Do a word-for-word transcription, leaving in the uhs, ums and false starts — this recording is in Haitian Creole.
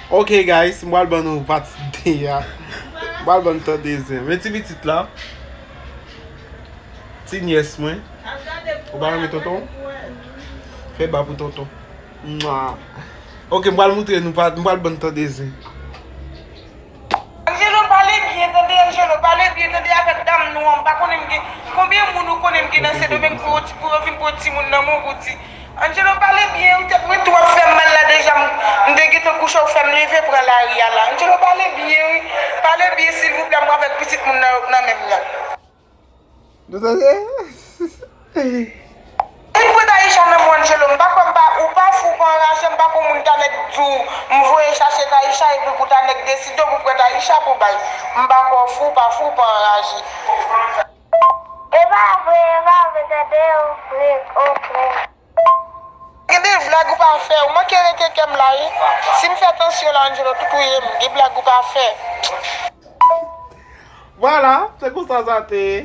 Ok guys, m pral ban nou pati de a. M pral ban nou tande zen. Men ti pitit la. Ti nyès mwen. Ou pa renmen tonton? Fè ba pou tonton. Mwa. Ok, m pral moutre nou pa, m pral ban nou tande zen. Angelo, pale byen tande, Angelo, pale byen tande avèk dam nou an. M pa konnen m gen, konbyen moun ou konnen m gen nan Sendomeng pou yo, pou yo vin pran timoun nan men w pou di. Angelo, pale byen, ou tèt mwen tou ap fè m mal la deja. M, m te gentan kouche, ou fè m leve pran lari a la. Angelo, pale byen, wi. Pale byen, silvouplè, m avèk pitit moun nan, nan men m nan. Nou tande? Vin pran Taïsha nan men w, Angelo, m pa kwè m pa, ou pa fou, ou pa anraje, m pa kwè moun ta nèk di w, m voye chache Taïsha epi pou ta nèk deside w pou pran Taïsha pou bay. M pa kwè w fou, ou pa fou, ou pa anraje. E pa vre, e pa vre, tande yo, vre, o frè. Gen de vlag ou pa fè, ou manke rete kè m la, wi. Si m fè tansyon la, Angelo, tou touye m. Gen vlag ou pa fè. Vwala, se konsa sa te ye.